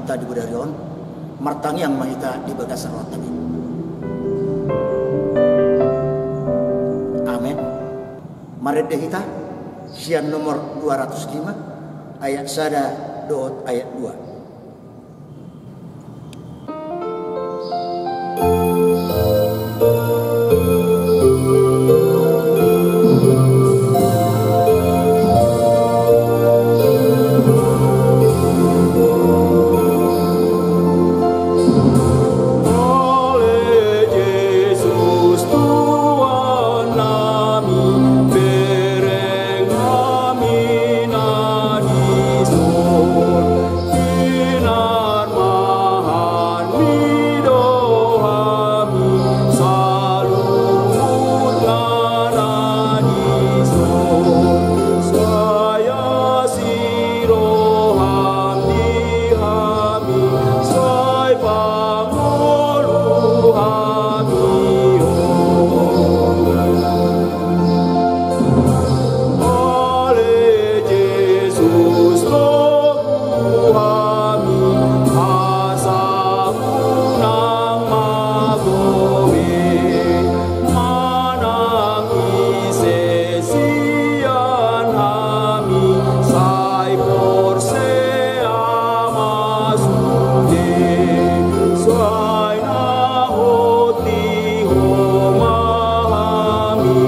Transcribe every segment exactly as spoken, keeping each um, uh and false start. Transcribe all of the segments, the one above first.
Ta di bodari on, martangiang ma hita di bagasan rohanta be. Amen. Marende hita sian nomor dua ratus lima, ayat sada dohot ayat dua. Ale Jesus Tuhan nami, bereng nami na dison. Pinarmahanmi do hami, saluhutna na dison. Sai asi roham di hami, sai pangolu hami on. Ale Jesus, togu hami, asa unang magobe, manang ise sian hami, sai porsea ma sude, sai na hot di Ho ma hami,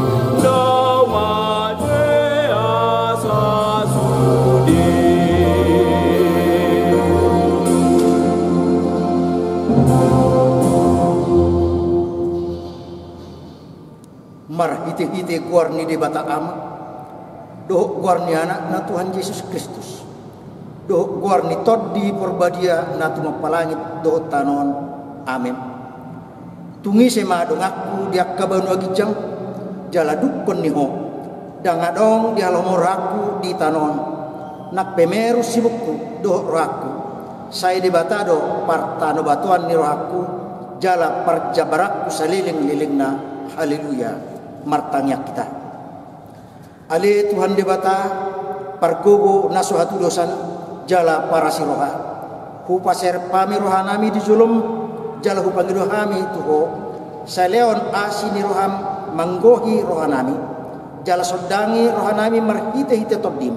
dao ma dea sasude. Marhitehite goar ni Debata Ama, dohot goar ni Anakna Tuhan Jesus Kristus, dohot goar ni Tondi Porbadia na tumompa langit dohot tano on. Amen. Tung ise ma donganku di angka banua ginjang, jala dungkon ni Ho, ndang adong dihaholonghon rohangku di tano on. Nang pe merus ibukku dohot rohangku, sai Debata do partanobatoan ni rohangku, jala parjambaranku salelenglelengna. Haleluya. Martangiang hita. Ale Tuhan Debata, pargogo na so hatudosan jala parasi roha, hupaserep hami rohanami di jolom, jala hupangido hami tu Ho, sai lehon asi ni roham manggohi rohanami, jala sondangi rohanami marhitehite Tondim,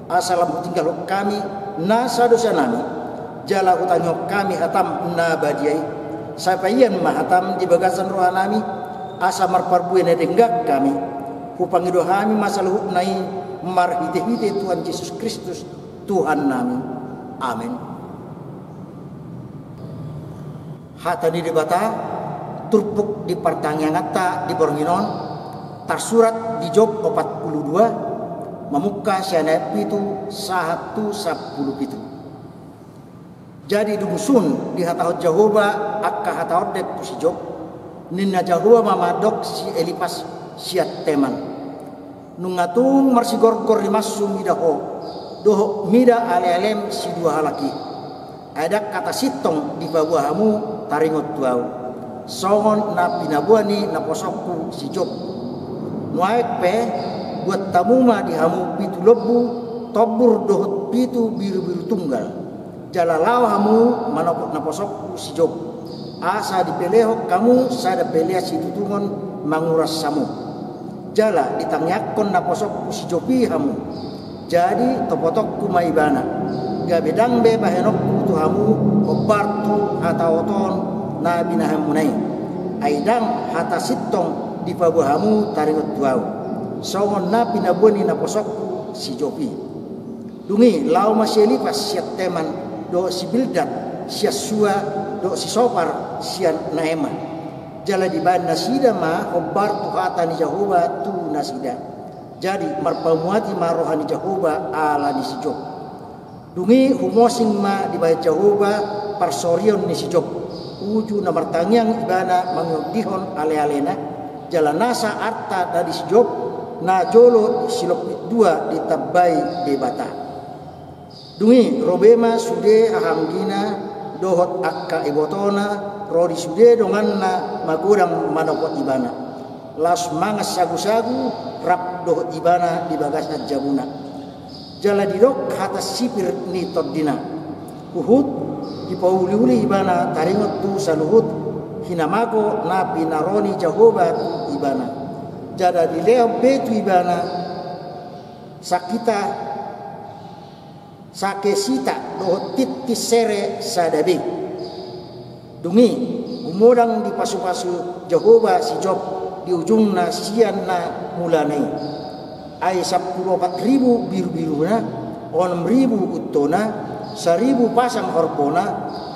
asa lam hutinggalhon hami nasa dosanami, jala hutangihon hami hatam na badia i. Sai paian ma hatam di bagasan rohanami, asa marparbue na denggan hami. Hupangido hami ma saluhutna i marhitehite Tuhan Jesus Kristus, Tuhannami. Amen. Hata ni Debata turpuk di partangianganta di borngin on, tarsurat di Job opat pulu dua, mamungka sian ayat pitu sahat tu sampulu pitu. Jadi dung sun dihatahon Jahowa angka hata ondeng tu si Job, ninna Jahowa ma mandok si Elipas sian Teman: Nunga tung marsigorgor rimashu mida ho, dohot mida alealem sidua halak i. Ai ndang hata sintong dipaboa hamu taringot tu ahu, songon na pinaboa ni naposongku si Job. Nuaeng pe, buat hamu ma di hamu pitu lombu tombur dohot pitu birubiru tunggal, jala laho hamu manopot naposongku si Job, asa dipelehon hamu sada pelean situtungon manguras hamu. Jala ditangiangkon naposongku si Job i hamu. Jadi topotonku ma ibana, gabe ndang be bahenonku tu hamu hombar tu hataotoon na binahenmuna i. Ai ndang hata sintong dipaboa hamu taringot tu ahu, songon na pinaboa ni naposongku si Job i. Dung i laho ma si Elipas sian Teman, dohot si Bildad sian Sua, dohot si Sopar sian Naama. Jala dibahen nasida ma hombar tu hata ni Jahowa tu nasida. Jadi marpamuati ma roha ni Jahowa ala ni si Job. Dung i humosing ma dibahen Jahowa parsorion ni si Job, uju na martangiang ibana mangihondihon alealena, jala nasa arta na di si Job najolo silompit dua ditambai Debata. Dung i ro be ma sude hahaanggina dohot angka ibotona ro di sude donganna magodang manopot ibana, laos mangan sagusagu rap dohot ibana di bagasan jabuna. Jala didok hata sipir ni tondina: Huhut Dipauliuli ibana taringot tu saluhut hinamago na pinaro ni Jahowa tu ibana. Jala dilehon be tu ibana sakita, sakesita dohot tintin sere sada be. Dung i, gumodang dipasupasu Jahowa si Job di ujungna sian na mulana i. Ai sampulu opat ribu birubiruna, onom ribu untona, saribu pasang horpona,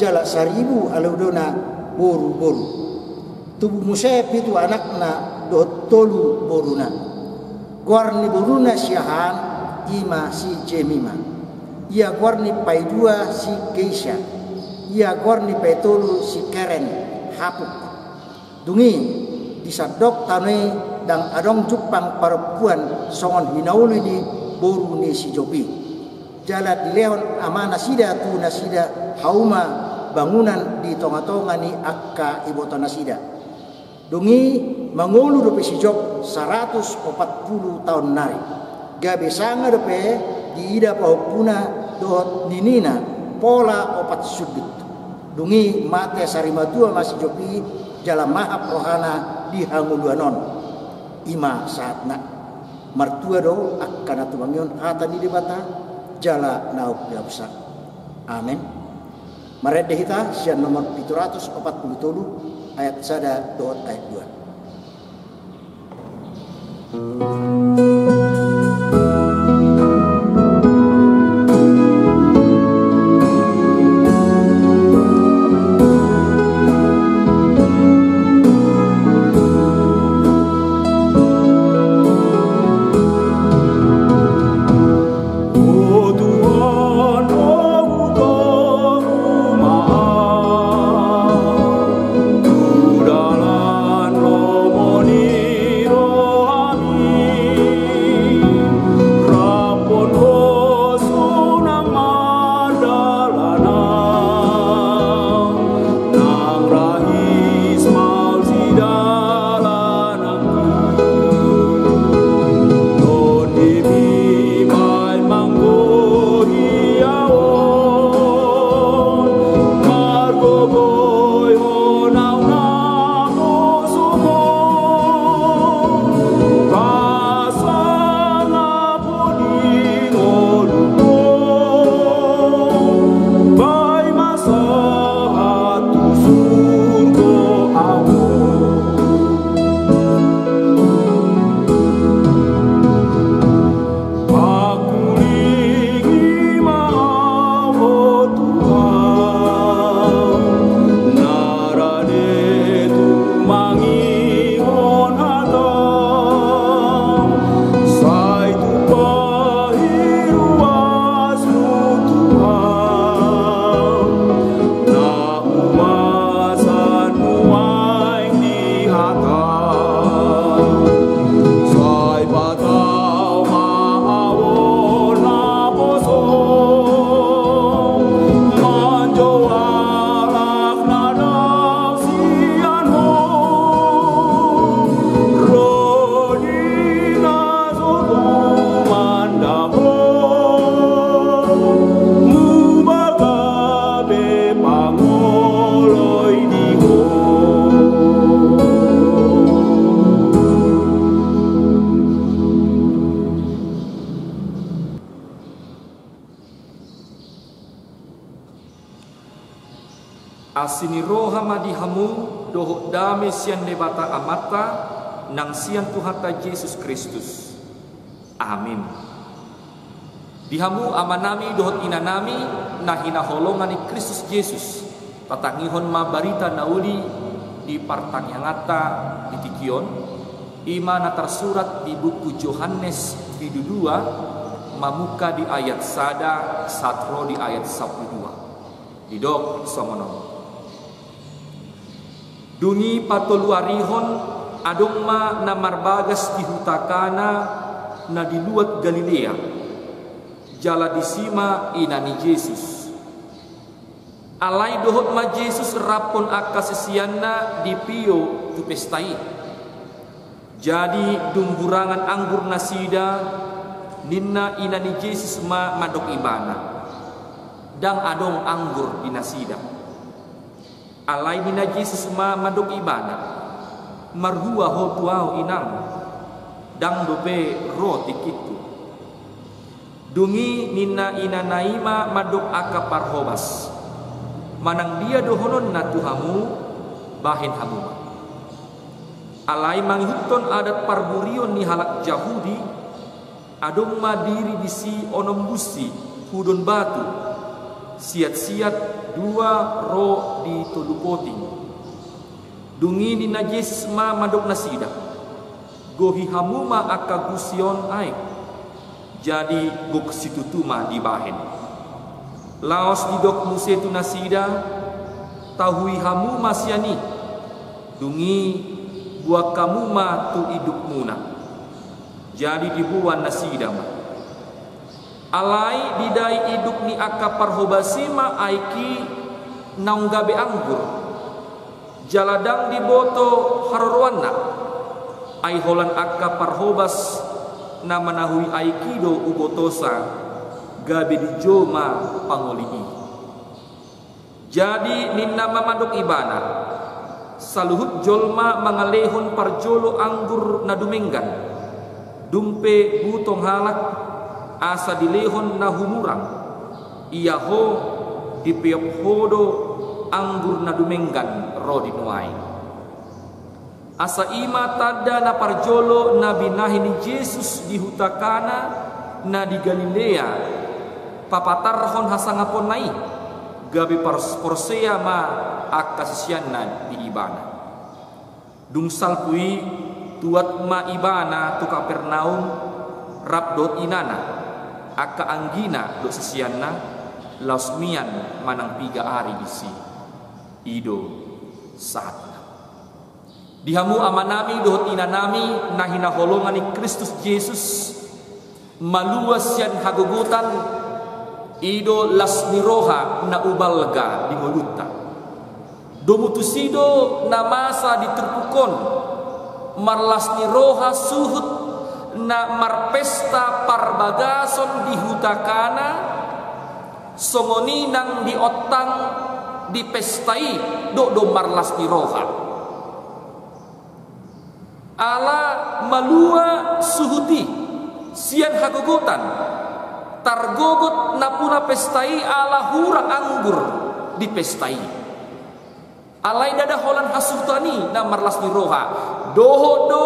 jala saribu aludona boruboru. Tubu muse pitu anakna dohot tolu boruna. Goar ni boruna si aha an, i ma si Jemima. Ia goar ni paidua si Keisa. Ia goar ni paitolu si Keren, Hapuk. Dung i, di sandok tano i ndang adong jumpang parompuan songon hinauli ni boru ni si Job i. Jala dilehon amanasida tu nasida hauma bangunan di tongatonga ni angka ibotonasida. Dung i, mangolu dope si Job saratus opat pulu taon nari. Gabe sanga dope diida pahompuna dohot ninina pola opat sundut. Dung i, mate sarimatua ma si Job i, jala mahap rohana di hangoluan on. I ma sahatna. Martua do angka na tumangihon hata ni Debata, jala na umpeopsa. Amen. Marende hita sian nomor pitu ratus opat pulu tolu, ayat sada dohot ayat dua. Asi ni roha ma di hamu dohot dame sian Debata Amanta nang sian Tuhanta Jesus Kristus. Amin. Di hamu amanami dohot inanami na hinaholongan ni Kristus Jesus, tatangihon ma barita na uli di partangianganta di tingki on, i ma na tarsurat di buku Johannes bindu dua, mamungka di ayat sada sahat ro di ayat sampulu dua. Didok songon on. Dung i patoluarihon adong ma na marbagas di huta Kana na di luat Galilea. Jala disi ma ina ni Jesus. Alai dohot ma Jesus rap dohot angka siseanna di pio tu pesta i. Jadi dung gurangan anggur nasida, ninna ina ni Jesus ma mandok ibana: Ndang adong anggur di nasida. Alai ninna Jesus ma mandok ibana, "Marhua ho tu ahu, inang, ndang dope ro tingkingku." Dung i ninna inanna i ma mandok angka parhobas, "Manang dia dohononna tu hamu, bahen hamu ma." Alai mangihuthon adat parburion ni halak Jahudi, adong ma diri disi onom bunsi hudon batu, siatsiat dua ro di tolu poting. Dung i ninna Jesus ma mandok nasida, "Gohi hamu ma angka bunsi on aek." Jadi gok situtu ma dibahen. Laos didok muse tu nasida, "Tahui hamu ma sian i, dung i buan hamu ma tu indukmuna." Jadi diboan nasida ma. Alai didai induk ni angka parhobas i ma aek i naung gabe anggur. Jala ndang diboto haroroanna, ai holan angka parhobas na manahui aek i do ubotosa, gabe dijou ma pangoli i. Jadi ninna ma mandok ibana, "Saluhut jolma mangalehon parjolo anggur na dumenggan, dung pe butong halak, asa dilehon na humurang, ia ho dipeop ho do anggur na dumenggan ro di nuaeng." Asa i ma tanda na parjolo na binahen ni Jesus di huta Kana na di Galilea, papatarhon hasangaponna i, gabe pars-, porsea ma angka siseanna di ibana. Dung salpu i, tuat ma ibana tu Kapernaum, rap dohot inana, angka anggina dohot siseanna, laos mian manang piga ari disi. I do sahatna. Di hamu amanami dohot inanami na hinaholongan ni Kristus Jesus, malua sian hagogotan, i do las ni roha na umbalga di ngolunta. Domu tusi do na masa di turpuk on, marlas ni roha suhut na marpesta parbagason di huta Kana, songon i nang di ontang di pesta i, do do marlas ni roha. Ala malua suhut i sian hagogotan, targogot nampuna pesta i ala hurang anggur di pesta i. Alai ndada holan hasuhuton i na marlas ni roha. Dohot do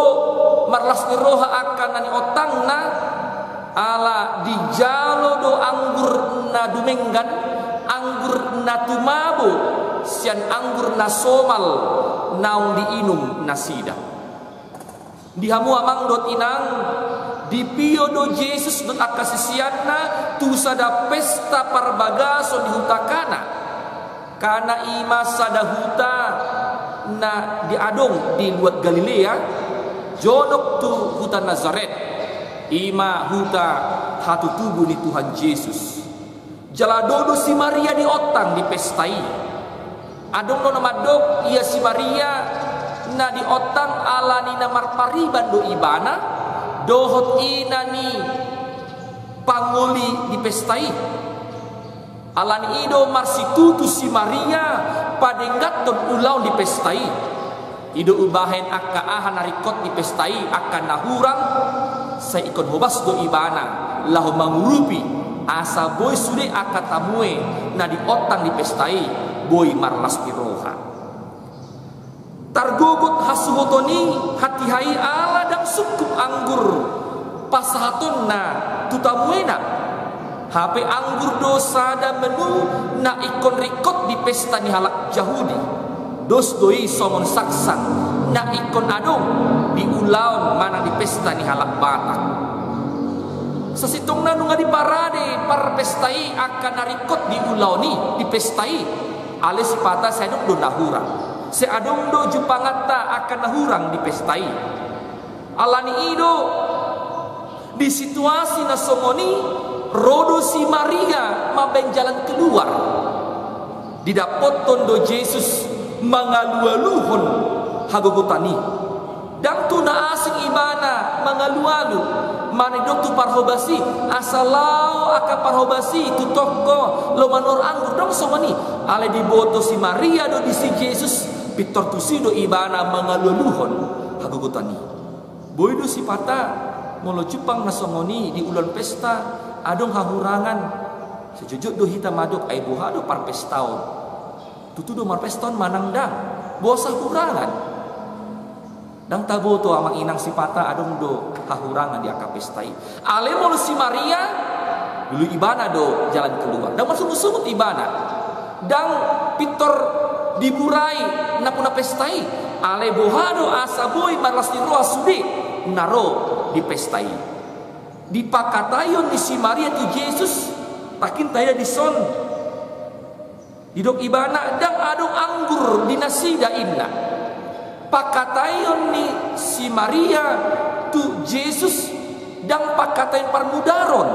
marlas ni roha angka na niontangna, ala dijalo do anggur na dumenggan, anggur na tumabo sian anggur na somal naung diinum nasida. Di hamu amang dohot inang, dipio do Jesus dohot angka siseanna tu sada pesta parbagason di huta Kana. Kana i ma sada huta na adong di luat Galilea, jonok tu huta Nasaret, i ma huta hatutubu ni Tuhan Jesus. Jala do do si Maria di ontang di pesta i. Adong do na mandok ia si Maria na di ontang ala ni na marpariban do ibana, dohot ina ni pangoli di pesta i. Ala ni i do marsitutu si Maria padengganhon ulaon di pesta i. I do umbahen angka aha na ringkot di pesta i, angka na hurang, sai ingkon hobas do ibana laho mangurupi, asa boi sude angka tamue na di ontang di pesta i boi marlas ni roha. Targogot hasuhuton i hatiha i ala ndang sungkup anggur pasahatonna tu tamuena. Hape anggur do sada menu na ingkon ringkot di pesta ni halak Jahudi. Dos do i songon saksang na ingkon adong di ulaon manang di pesta ni halak Batak. Sasintongna nunga diparade parpesta i angka na ringkot di ulaon i, di pesta i. Alai sipata sai adong do na hurang. Sai adong do jumpanganta angka na hurang di pesta i. Ala ni i do, di situasi na songon i, ro do si Maria mambaen jalan keluar. Didapothon do Jesus mangalualuhon hagogotan i. Ndang tu na asing ibana mangalualu, Manang didok tu parhobas i, asa laho angka parhobas i tu tongko laho manuhor anggur, ndang songon i. Alai diboto si Maria do disi Jesus, pintor tusi do ibana mangalualuhon hagogotan i. Boi do sipata, molo jumpang na songon i di ulaon pesta, adong hahurangan. Sejujur do hita madok, ai boha do parpestaon? Tutu do marpestaon manang ndang? Boasa hurangan? Ndang taboto amang inang sipata adong do hahurangan di angka pesta i. Alai molo si Maria, dulu ibana do jalan keluar. Ndang marsungut-sungut ibana. Ndang pintor diburai nampuna pesta i. Alai boha do asa boi marlas ni roha sude na ro di pesta i. Di pangkataion ni si Maria tu Jesus, tangkin taida dison. Didok ibana, ndang adong anggur di nasida, inna. Pangkataion ni si Maria tu Jesus, ndang pangkataion parmudaron.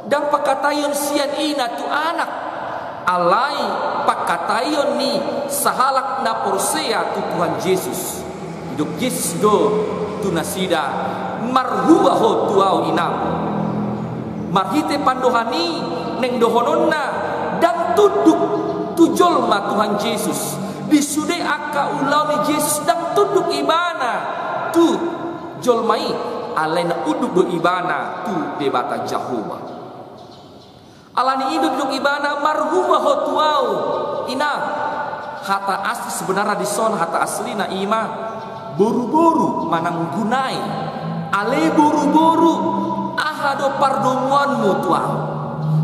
Ndang pangkataion sian ina tu anak. Alai pangkataion ni sahalak na porsea tu Tuhan Jesus. Didok Jesus do tu nasida, marhua ho tu ahu, inang. Marhite pandohan i naeng dohononna, ndang tunduk tu jolma Tuhan Jesus. Di sude angka ulaon ni Jesus ndang tunduk ibana tu jolma i, alai na unduk do ibana tu Debata Jahowa. Alani i do didok ibana, marhua ho tu ahu, inang. Hata asli sebenarna dison, hata aslina i ma boruboru manang gunai. Ale boruboru, aha do pardomuanmu tu ahu?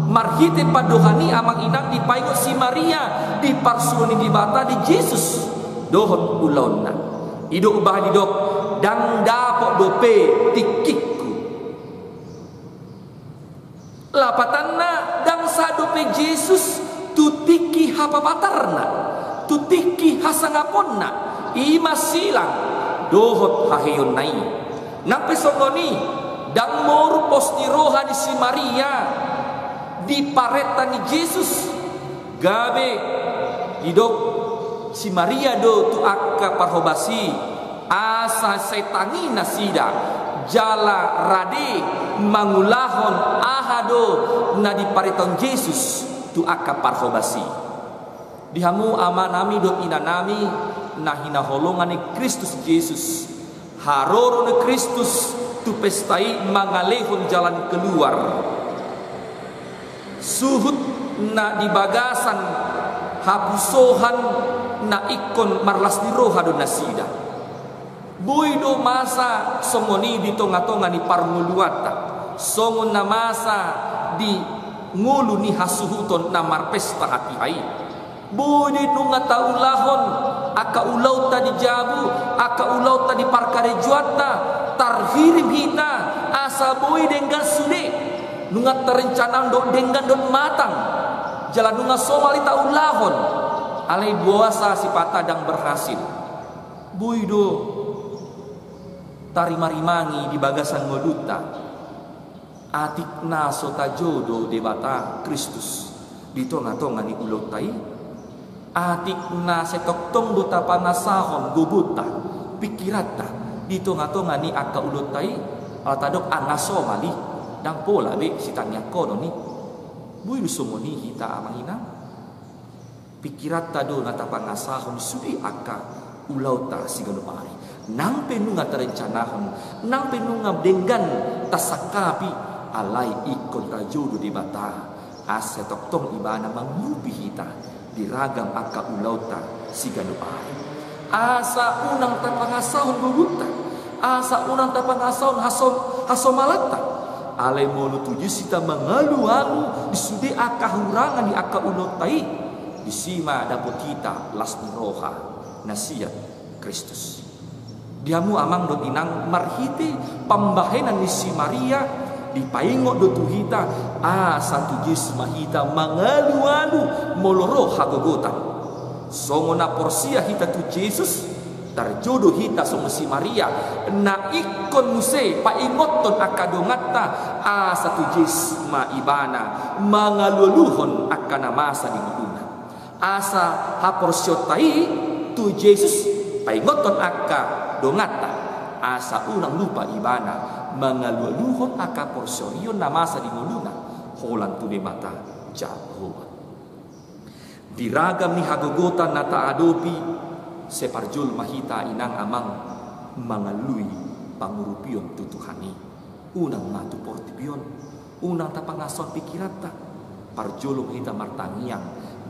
Marhite pandohan i amang inang dipaingot si Maria di parsuruon ni Debata di Jesus dohot ulaonna. I do umbahen didok, ndang dapot dope tingkingku. Lapatanna, ndang sahat dope Jesus tu tingki hapapatarna, tu tingki hasangaponna, i ma silang dohot haheionna i. Nang pe songon i, ndang moru pos ni roha ni si Maria di parenta ni Jesus. Gabe didok si Maria do tu angka parhobas i, asa sai tangi nasida, jala rade mangulahon aha do na diparentahon Jesus tu angka parhobas i. Di hamu amanami dohot inanami na hinaholongan ni Kristus Jesus, haroro ni Kristus tu pesta i mangalehon jalan keluar. Suhut na di bagasan hapusohan na ingkon marlas ni roha do nasida. Boi do masa songon i di tongatonga ni parngoluanta, songon na masa di ngolu ni hasuhuton na marpesta hatiha i. Boi do nunga taulahon angka ulaonta di jabu, angka ulaonta di parkarejoanta, tarhirim hita asa boi denggan sude. Nunga tarencanahon dohot denggan dohot matang, jala nunga somal i taulahon, alai boasa sipata ndang berhasil. Boi do tarimarimangi di bagasan ngolunta. Atik na so tajou do Debata Kristus di tongatonga ni ulaonta i? Atik na sai tongtong do tapangasahon gogota, pingkiranta di tongatonga ni angka ulaonta i? Ala tadok, a, nga somal i, ndang pola be sitangiangkonon i. Boi do songon i hita amang inang? Pingkiranta do na tapangasahon sude angka ulaonta siganup ari. Nang pe nunga tarencanahon, nang pe nunga denggan tasangkapi, alai ingkon tajou do Debata asa tongtong Ibana mangurupi hita di ragam angka ulaonta siganup ari. Asa unang tapangasahon gogota, asa unang tapangasahon hasom-, hasomalanta. Alai molo tuju hita mangalualu di sude angka hurangan di angka ulaonta i, disi ma dapot hita las ni roha na sian Kristus. Di hamu amang dohot inang, marhite pambahenan ni si Maria, dipaingot do tu hita, asa tu Jesus ma hita mangalualu molo ro hagogotan. Songon na porsea hita tu Jesus, tarjou do hita songon si Maria, na ingkon muse paingothon angka donganta, asa tu Jesus ma ibana mangalualuhon angka na masa di ngoluna. Asa haporseaonta i tu Jesus paingothon angka donganta, asa unang lupa ibana mangalualuhon angka porsorion na masa di ngoluna, holan tu Debata Jahowa. Di ragam ni hagogotan na taadopi, sai parjolo ma hita inang amang mangalului pangurupion tu Tuhan i. Unang ma tu portibi on, unang tapangashon pikiranta. Parjolo ma hita martangiang,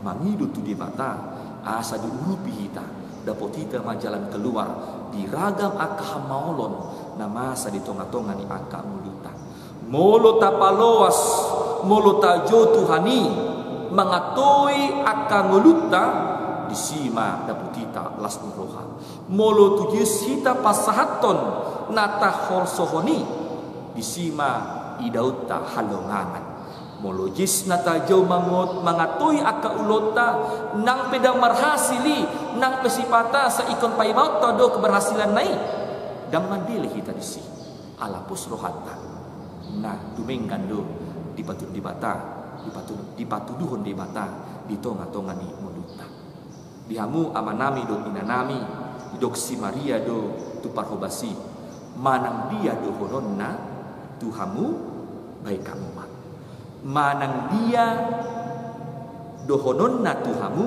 mangido tu Debata, asa diurupi hita, dapot hita ma jalan keluar di ragam angka hamaolon na masa di tongatonga ni angka ngolunta. Molo tapaloas, molo tajou Tuhan i mangatoi angka ngolunta, disi ma dapot hita las ni roha. Molo tu Jesus hita pasahathon na taholsohon i, disi ma idaonta halongangan. Molo Jesus na tajou mangot-, mangatoi angka ulaonta, nang pe ndang marhasil i, nang pe sipata sai ingkon paimaonta do keberhasilanna i, ndang mandele hita disi. Ala pos rohanta. Nah, dumenggan do dipatudu Debata, dipatudu, dipatuduhon Debata di tongatonga ni ngolunta. Di hamu amanami dohot inanami, didok si Maria do tu parhobas i, manang dia dohononna tu hamu, baen hamu ma. Manang dia dohononna tu hamu,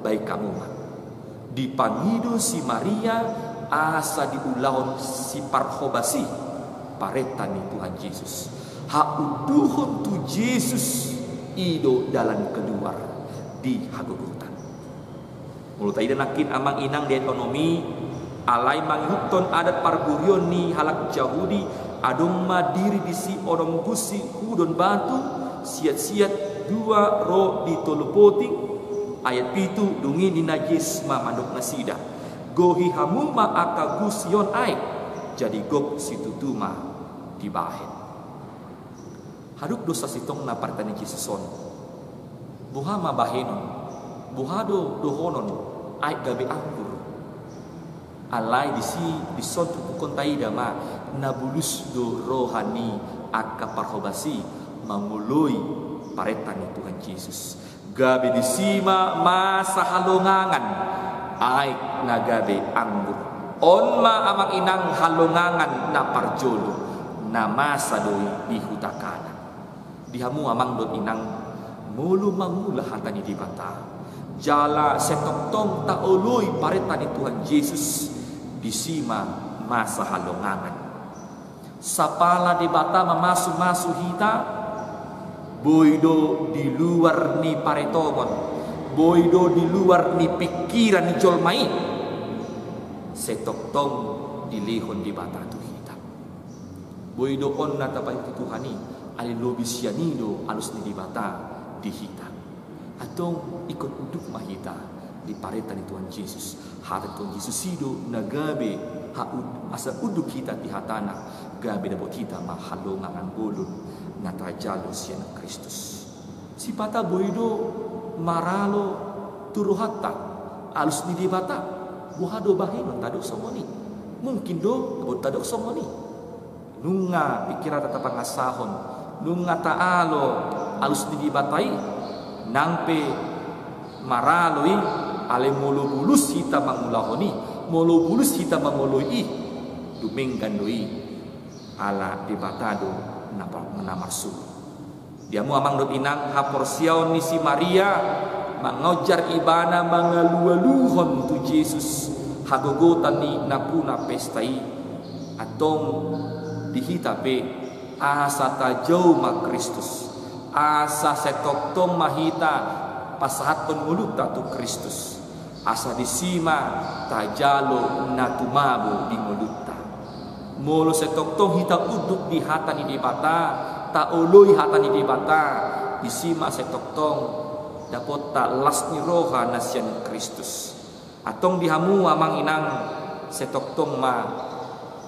baen hamu ma. Dipangido si Maria asa diulahon si parhobas i parenta ni Tuhan Jesus. Haunduhon tu Jesus i do dalan keluar di hagogotan. Molo taida nangkin amang inang di ayat onom i, alai mangihuthon adat parburion ni halak Jahudi, adong ma diri disi onom gusi hudon batu, siatsiat dua ro di tolu poting. Ayat pitu, dung i ninna Jesus ma mandok nasida, gohi hamu ma angka gusi on aek, jadi gok situtu ma dibahen. Haduan do sasintongna parenta ni Jesus on. Boha ma bahenon, boha do dohonon aek gabe anggur. Alai disi, dison turpukon taida ma, na bulus do roha ni angka parhobas i mangoloi parenta ni Tuhan Jesus. Gabe disi ma masa halongangan, aek na gabe anggur. On ma amang inang halongangan na parjolo, na masa do i di huta Kana. Di hamu amang dohot inang, molo mangula hata ni Debata, jala sai tongtong taoloi parenta ni Tuhan Jesus, disi ma masa halongangan. Sapala Debata mamasumasu hita, boi do di luar ni paretongon, boi do di luar ni pikiran ni jolma i, sai tongtong dilehon Debata tu hita. Boi do on na tapaihut tu Tuhan i, alai lobi sian i do alus ni Debata di hita. Antong ingkon unduk ma hita di parenta ni Tuhan Jesus. Hata ni Tuhan Jesus i do na gabe haud-, asa unduk hita di hatana, gabe dapot hita ma halongangan bolon na tajalo sian Kristus. Sipata boi do maralo tu rohanta alus ni Debata. Boha do bahenonta dok songon i? Mungkin do dapot tadok songon i. Nunga pikiranta tapangashahon, nunga taalo alus ni Debata i, nang pe maralo i, alai molo bulus hita mangulahon i, molo bulus hita mangoloi i, dumenggan do i, ala Debata do na par-, na marsuru. Di hamu amang dohot inang, haporseaon ni si Maria mangonjar ibana mangalualuhon tu Jesus hagogotan ni nampuna pesta i. Antong di hita pe, asa tajou ma Kristus, asa sai tongtong ma hita pasahathon ngolunta tu Kristus. Asa disi ma tajalo na tumabo di ngolunta. Molo sai tongtong hita unduk di hata ni Debata, taoloi hata ni Debata, disi ma sai tongtong dapotta las ni roha na sian Kristus. Antong di hamu amang inang, sai tongtong ma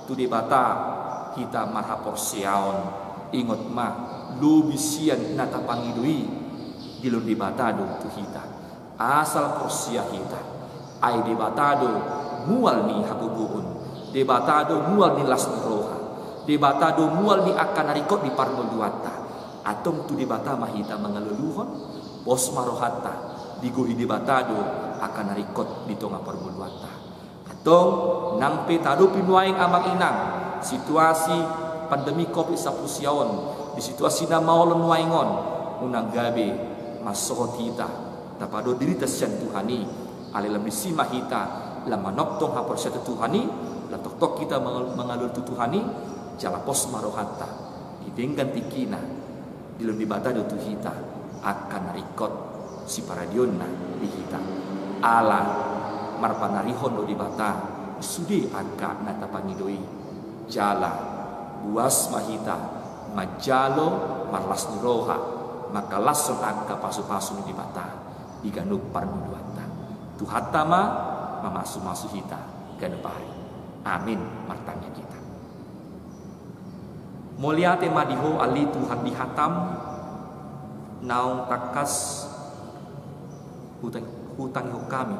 tu Debata hita marhaporseaon. Ingot ma, lobi sian na tapangido i, dilehon Debata do tu hita. Asal porsea hita, ai Debata do mual ni hagogoon, Debata do mual ni las ni roha, Debata do mual ni angka na ringkot di parngoluanta. Antong tu Debata ma hita mangalualuhon, pos ma rohanta, digohi Debata do angka na ringkot di tonga parngoluanta. Antong, nang pe taadopi nuaeng amang inang situasi Pandemi covid sampulu sia on, di situasi na maol nuaeng on, unang gabe mansohot hita, tapadua dirita sian Tuhan i, alai lam disi ma hita, lam manongtong haporseaon tu Tuhan i, lam tongtong hita mangal-, mangalualu tu Tuhan i, jala pos ma rohanta, di denggan tingkina, dilehon Debata do tu hita, angka na ringkot siparadeonna di hita. Ala marpanarihon do Debata, sude angka na tapangido i. Jala, buas ma hita, manjalo marlas ni roha, mangkalashon angka pasupasu ni Debata, di ganup parngoluanta. Tuhanta ma, mamasumasu hita, ganup ari. Amin, martangiang hita. Mauliate ma di Ho ale Tuhan di hatam, naung tangkas hutang-, hutangihon hami,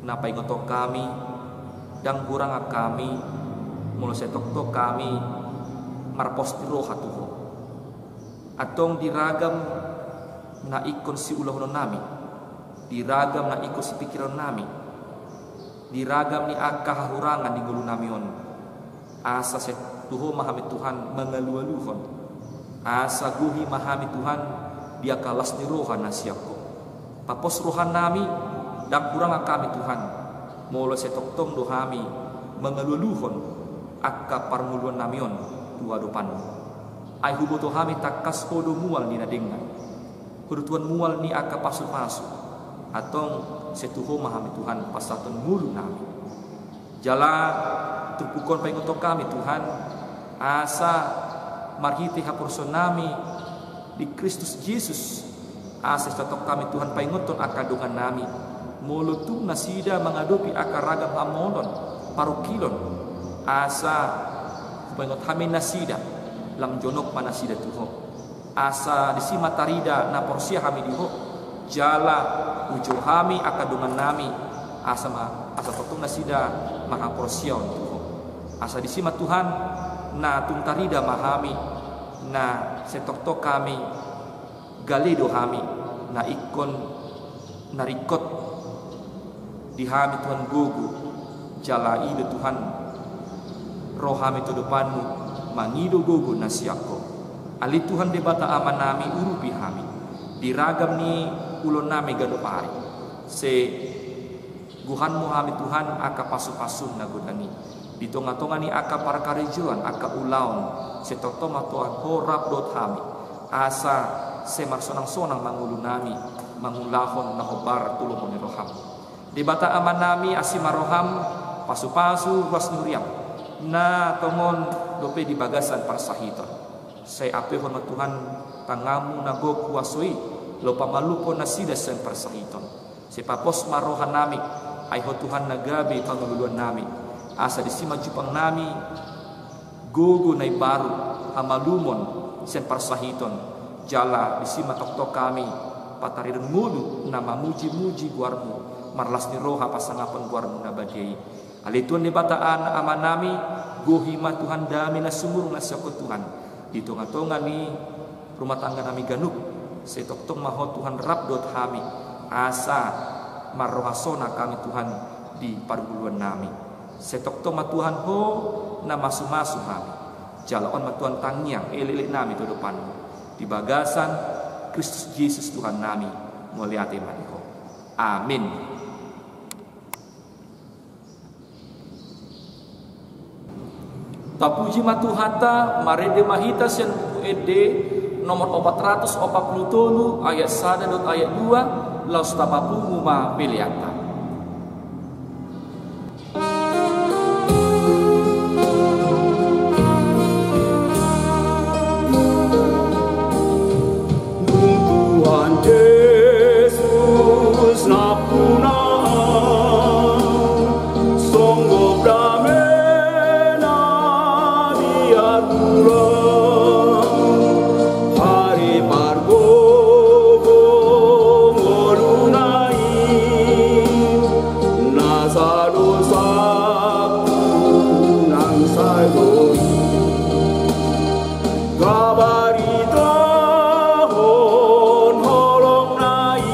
na paingothon hami, ndang hurang hami, molo sai tongtong hami, marpos ni roha tu Ho. Antong di ragam na ingkon siulahononnami, di ragam na ingkon sipingkironnami, di ragam ni angka hahurangan di ngolunami on. Asa sai tu Ho ma hami Tuhan mangalualuhon. Asa gohi ma hami Tuhan di angka las ni roha na sian Ho. Papos rohanami, ndang hurang hami Tuhan. Molo sai tongtong do hami mangalualuhon angka parngoluannami on tu adopanMu. Ai huboto hami tangkas Ho do mual ni na denggan. Ho do Tuhan mual ni angka pasupasu. Antong sai tu Ho ma hami Tuhan pasahathon ngolunami. Jala turpuk on paingothon hami Tuhan, asa marhite haporseaonnami di Kristus Jesus, asa sai tongtong hami Tuhan paingothon angka dongannami, molo tung nasida mangadopi angka ragam hamaolon, parungkilon, asa hupaingot hami nasida, lam jonok ma nasida tu Ho. Asa disi ma tarida na porsea hami di Ho, jala uju hami angka dongannami, asa ma, asa tongtong nasida marhaporseaon tu Ho. Asa disi ma Tuhan, na tung tarida ma hami, na sai tongtong hami, gale do hami, na ingkon na ringkot di hami Tuhan gogo, jala i do Tuhan, ro hami tu adopanMu, mangido gogo na sian Ho. Ale Tuhan Debata Amanami, urupi hami, di ragam ni ulaonnami ganup ari, sai gohanMu hami Tuhan angka pasupasu na godang i. Di tongatonga ni angka parkarejoan, angka ulaon, sai tongtong ma Tuhan Ho rap dohot hami. Asa sai marsonangsonang ma ngolunami, mangulahon na hombar tu lomo ni rohaM. Debata Amanami, asi ma rohaM, pasupasu ruas ni huriaM, na tongon dope di bagasan parsahiton. Sai ampehon ma Tuhan tanganMu na gok huaso i, laho pamalumhon nasida sian parsahiton. Sai papos ma rohanami, ai Ho Tuhan na gabe pangalualuannami. Asa disi ma jumpangnami gogo na imbaru, hamalumon sian parsahiton, jala disi ma tongtong hami pataridon ngolu na mamujimuji goarMu, marlas ni roha pasangapon goarMu na badia i. Ale Tuhan Debata Amanami, gohi ma Tuhan dame na sumurung na sian Ho Tuhan di tongatonga ni rumah tangganami ganup. Sai tongtong ma Ho Tuhan rap dohot hami, asa marrohasona hami Tuhan di parngoluannami. Sai tongtong ma Tuhan Ho na masumasu hami. Jala on ma Tuhan tangiang elekeleknami tu adopanMu, di bagasan Kristus Jesus Tuhannami. Mauliate ma di Ho. Amin. Tapuji ma Tuhanta. Marende ma hita sian Buku Ende nomor opat ratus opat pulu tolu, ayat sada dohot ayat dua. Laos tapapungu ma peleanta. Tuhan Jesus nampuna, songgop damena biar pulang, ari pargogo ngoluna i, na sadosa nang sago i. Habaritahon holongna i,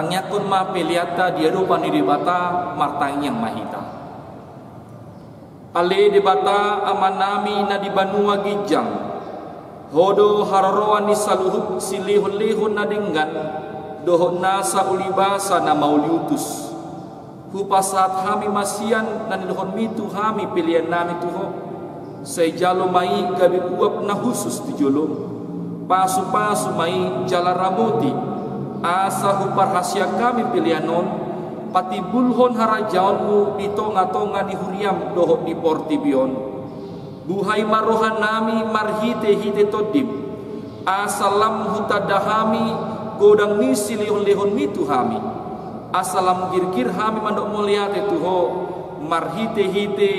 Tangiangkon ma peleanta di adopan ni Debata, martangiang ma hita. Ale Debata Amanami na di banua ginjang, Ho do haroroan ni saluhut silehonlehon na denggan dohot nasa ulibasa na mauliutus. Hupasahat hami ma sian na nilehonMi tu hami peleannami tu Ho. Sai jalo ma i gabe uap na hushus di jolom. Pasupasu ma i jala ramoti, asa huparhaseang hami pelean on patimbulhon harajaonMu di tongatonga ni huriaM dohot di portibi on. Buhai ma rohanami marhitehite TondiM, asa lam hutanda hami godang ni silehonlehonMi tu hami, asa lam girgir hami mandok mauliate tu Ho marhitehite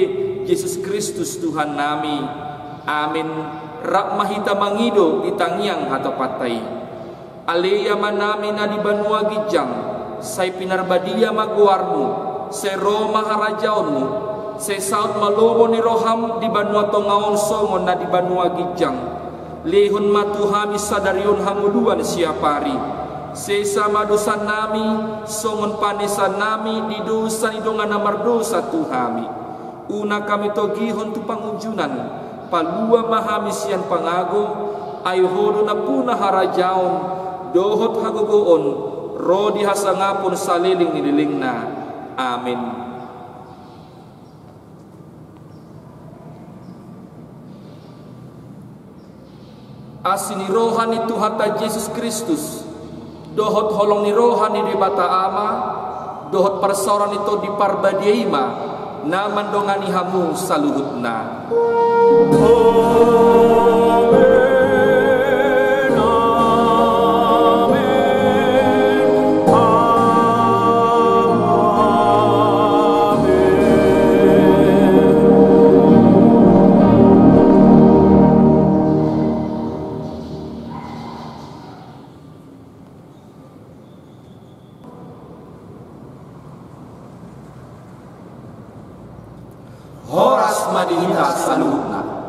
Jesus Kristus Tuhannami. Amen. Rap ma hita mangido di tangiang hatopanta i. Ale Amanami na di banua ginjang, sai pinarbadia ma goarMu, sai ro ma harajaonMu, sai saut ma lomo ni rohaM di banua tonga on songon na di banua ginjang. Lehon ma tu hami sadari on hangoluan siapari. Sesa ma dosanami songon panesanami di dosa ni dongan na mardosa tu hami. Unang hami togihon tu pangunjunan, palua ma hami sian pangago, ai Ho do nampuna harajaon dohot hagogoon ro di hasangapon saleleng ni lelengna. Amen. Asi ni roha ni Tuhanta Jesus Kristus, dohot holong ni roha ni Debata Ama, dohot parsaoran ni Tondi Parbadia i ma na mandongani hamu saluhutna. Amen, amen, amen. Horas ma di hita saluhutna.